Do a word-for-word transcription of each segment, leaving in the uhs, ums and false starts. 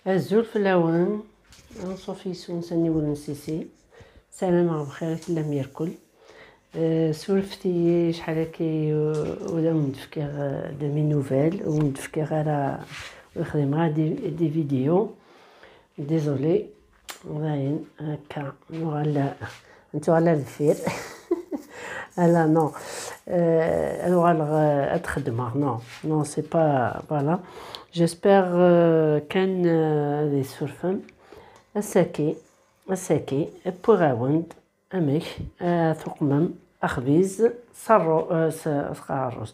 Azul fell-awen. Anṣuf yes-wen s aniwel n Sisi. Ssarameɣ bxir i tellam irkel. Eh, surfet-iyi acḥal akka ur awen-d-fkiɣ, eh, de mes nouvelles, ur awen-d-fkiɣ ara, ur xdimeɣ ara des, des vidéos. Désolé. Dayen, akka, nuɣal, nettuɣal ar deffir. Ala, non. Euh, ad uɣaleɣ, euh, ad xedmeɣ, non. Non, c'est pas, voilà. J'espère, euh, kan, euh, ad iyi-tessurfem. Ass-agi, ass-agi, wwiɣ-awen-d amek, euh, tuqmem axbiz s rru-, euh, s, s rruz.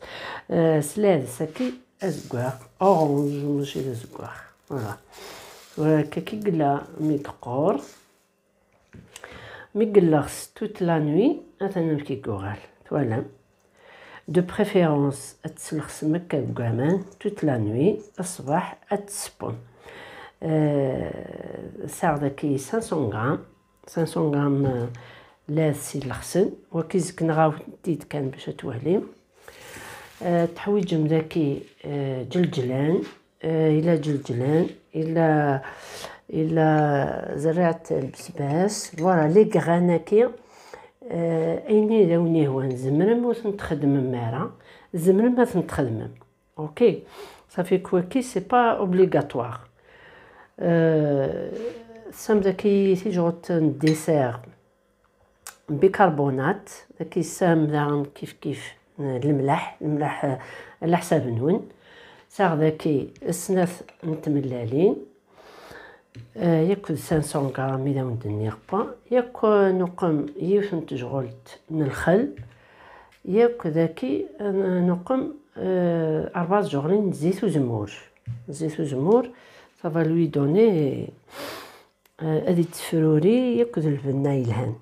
Euh, s lɛedes-agi azeggaɣ, orange, mačči d azeggaɣ. Voilà. Tura akka i yella mi teqqur. Mi yelleɣs toute la nuit, atan amek i yuɣal, twalam. De préférence, ad teslexsem akka deg waman toute la nuit, ṣṣbeḥ ad tessewwem. Euh, sɛiɣ daki cinq cents grammes, cinq cents grammes, euh, lɛedes illexsen, wagi zekneɣ-awen-t-id kan bac ad twalim. Euh, teḥwiǧem daki, euh, ǧelǧlan, euh, ila ǧelǧlan, ila, ila zerriɛt lbesbas. Voilà, les graines-agi, euh, ayen i d awen-ihwan, tzemrem ur ten-txeddmem ara, tzemrem ad ten-txedmem. Ok, ça fait que waki, c'est pas obligatoire. Euh, tesɛam daki tijɣut n dessert. Bicarbonate, daki tesɛam daɣen kif kif, eh, lemleḥ, lemleḥ, eh, ɛla ḥsab-nwen. Sɛiɣ daki snat n tmellalin, eh, yakk d cinq cents grammes i d awen-d-nniɣ, pa, yakk, eh, nuqem yiwet n tejɣult n lxel, yakk daki, eh, nuqem, eh, rebɛa tjeɣlin n zzit uzemmur. Zzit uzemmur, ça va lui donner, euh, ad yettefruri yakk d lbenna yelhan.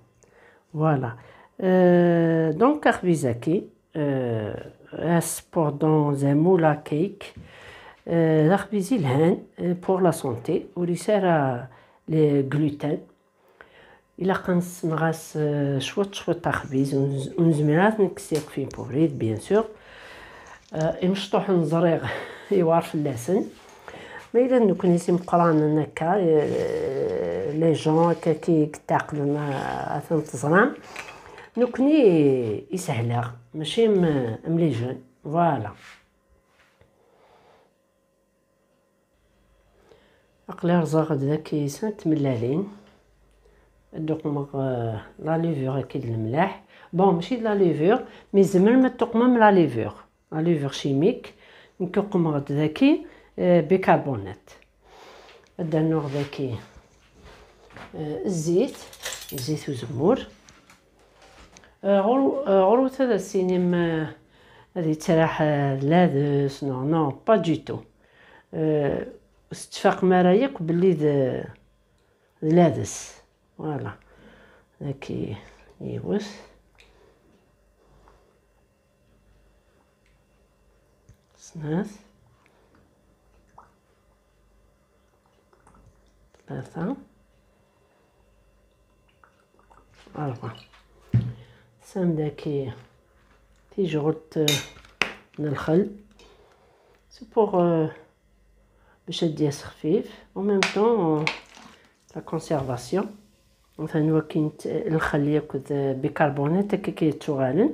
Voilà. Euh, donc, axbiz-agi, euh, as pendant un moule à cake, euh, d axbiz yelhan, euh, pour la santé, ur yesɛi ara le gluten. Ilaq ad nessenɣas, euh, cwiṭ, cwiṭ axbiz, ur nez-, ur nezmir ara ad t-nekkes yakk f une purée, bien sûr. Euh, imecṭuḥen ẓriɣ yewɛer fell-asen. Ma yella d nekkni s imeqqranen akka, euh, les gens akka ki yettɛeqlen, euh, ad ten-teẓram. Nekkni i sehleɣ, mačči am, am les jeunes. Voilà. Aql-i rẓeɣ-d daki snat tmellalin. Ad d-uqmeɣ, euh, la levure-agi d lemleḥ. Bon, mačči d la levure, mais tzemrem ad tuqmem la levure. La levure chimique, nekk uqmeɣ-d daki, euh, bicarbonate. Ad d-rnuɣ daki, euh, zzit, zzit uzemmur. Euh, ɣur-, euh, ɣur-wet ad as-tinim, euh, ad yettraḥ, euh, d lɛedes, non, non, pas du tout. Euh, ur tettfaqem ara yakk belli d, d lɛedes. Voilà. Daki yiwet. Snat. Tlata. Rebɛa. Tesɛam daki tijɣult, euh, n lxel. C'est pour, euh, bac ad d-yas xfif. En même temps, euh, la conservation. Atan wakin t-, lxel yakk d bicarbonate akka i yettuɣalen.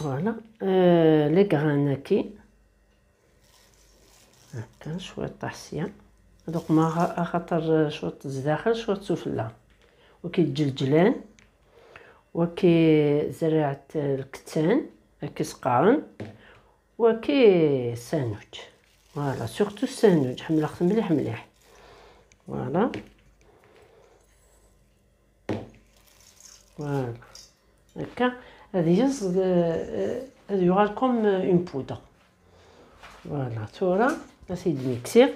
Voilà. Euh, les graines-agi. Akka, cwiṭ ṭaḥ sya. Ad uqmeɣ axa-, axaṭer cwiṭ zdaxel, cwiṭ sufella. Waki d ǧelǧlan, waki zerriɛt lkettan, akka s-qqaren, waki sanuǧ. Voilà, surtout sanuǧ, ḥemmleɣ-t mliḥ mliḥ. Voilà. Voilà. Akka, ad yeẓ-, d, ad yuɣal comme une poudre. Voilà, tura ad t-id-miksiɣ.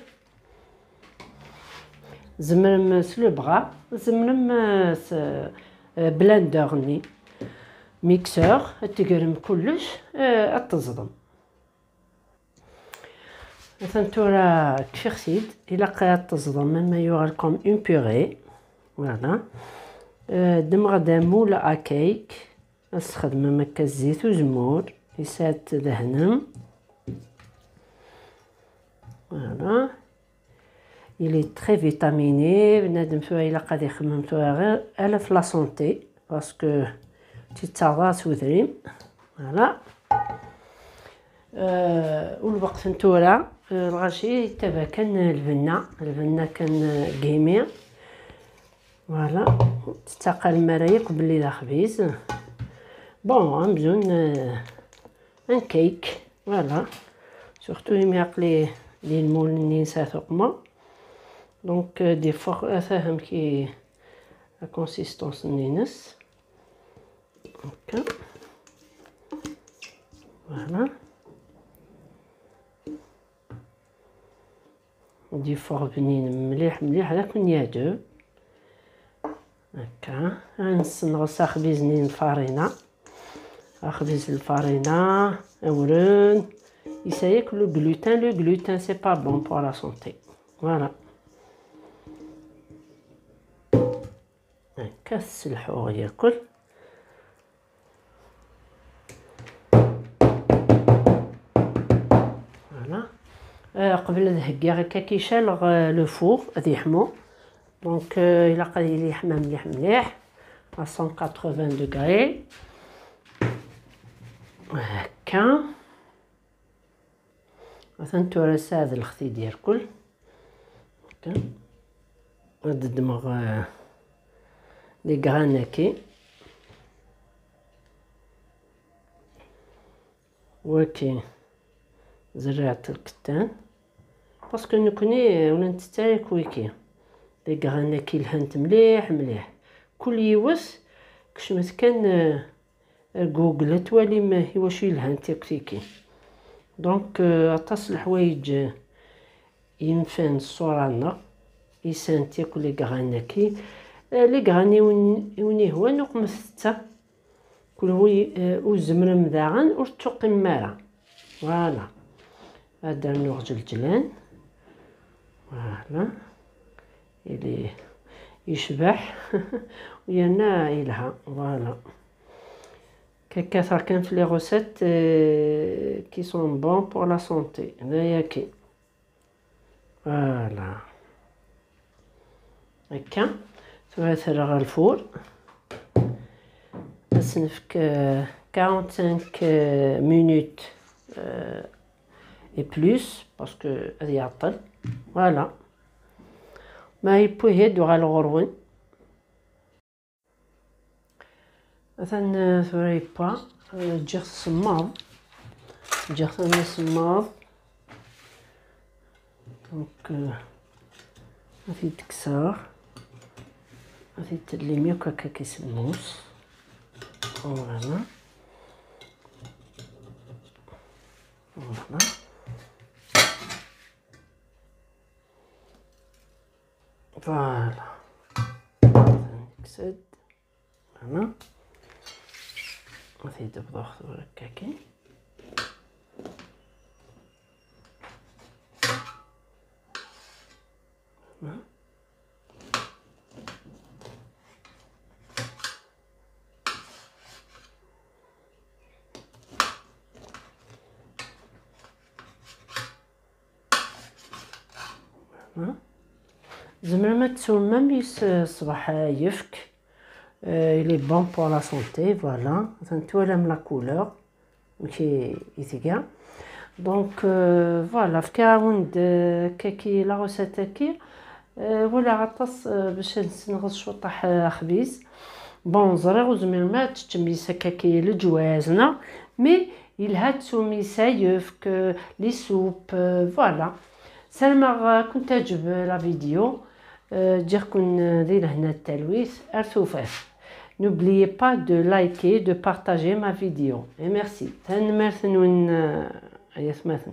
Tzemrem s le bras, tzemrem, euh, s, euh, blender-nni. Mixeur, ad tegrem kullec, euh, ad teẓḍem. Atan tura kfiɣ-t-id, ilaq ad teẓḍem, ma yuɣal comme une purée. Voilà. Euh, ddmeɣ-d moule à cake, ad sxedmem akka zzit uzemmur, isat dehnem. Voilà. Il est très vitaminé. Bnadem tura ilaq ad ixemmem tura ɣir ala f la santé, parce que tettaḍas udrim. Voilà. Euh, u lweqt n tura, euh, lɣaci yettaba kan lbenna, lbenna kan, euh, n yimi. Voilà. Tettaqal mara yakk belli d axbiz. Bon, amzun, euh, un cake. Voilà. Surtout imi aqli di lmul-nni nesɛa tuqma. Donc, euh, d-iffeɣ ata amek i la consistance-nni-ines. Akka. Voilà. D-iffeɣ bnin mliḥ, mliḥ, d akken yeɛǧeb. Akka. Ad nessenɣes axbiz-nni n lfarina. Axbiz n lfarina, awren. Yesɛa yakk le gluten. Le gluten, c'est pas bon pour la santé. Voilà. Akka, sselḥuɣ yakk. Voilà. Euh, qbel ad heggiɣ akka, ad icaleɣ, euh, le four, ad yeḥmu. Donc, euh, ilaq ad yili yeḥma mliḥ, mliḥ, à cent quatre-vingts degrés. Akka. Atan tura sɛiɣ lxti d irkul. Akka. Ad ddmeɣ, euh, les graines-agi. Waki zerriɛt lkettan. Parce que nekni, euh, ur nettett ara akk wiki. Les graines-agi lhant mliḥ, mliḥ. Kul yiwet, kecmet kan, euh, Google, ad twalim i wacu i lhant yakk tiki. Donc, euh, aṭas n leḥwayeǧ, euh, yenfan ṣṣura-nneɣ, i sɛant yakk les graines-agi. Euh, les graines i wen-, i wen-ihwan, uqmet-tt. Kenwi, euh, ur tzemrem daɣen, ur tettuqqimem ara. Voilà. Ad d-rnuɣ ǧelǧlan. Voilà. Ili yecbeḥ. Yerna yelha. Voilà. Kkateɣ kan f les recettes, euh, qui sont bons pour la santé. D ayagi. Voilà. Akka. Tura ad t-rreɣ ɣer lfur. Ad s-nefk, euh, quarante-cinq, euh, minutes, euh, et plus, parce que ad yeɛṭel. Voilà. Ma yewwi-d, uɣaleɣ ɣur-wen. Atan, euh, tura yewwa, euh, ǧǧiɣ-t semmaḍ. Ǧǧiɣ-t asemmaḍ. Donc, euh, ad t-id-kkseɣ. Ad t-id-tellim yakk akka s lmus. Voilà. Voilà. Voilà. Nekkes-d. Voilà. Ad t-id-bḍuɣ tura akka kan. Voilà. Tzemrem ad teswem même yis, euh, ṣṣbeḥ, euh, yefk. Euh, il est bon pour la santé, voilà. Atan twalam la couleur, amek i, i tga. Donc, euh, voilà, fkiɣ-awen-d, euh, kaki la recette-agi. Euh, wala aṭas, euh, bac ad nessenɣes cwiṭaḥ, euh, axbiz. Bon, ẓriɣ ur tezmirem ad teččem yis akkaki leǧwaz, neɣ? Mais yelha ad teswem yis ayefk, euh, les soupes, euh, voilà. Ssarameɣ, euh, ad ken-teɛǧeb, euh, la vidéo. Euh, ǧǧiɣ-ken, euh, di lehna d talwit, ar tufat. N'oubliez pas de liker, de partager ma vidéo. Et merci. Tanemmirt-nwen, euh, ay atmaten.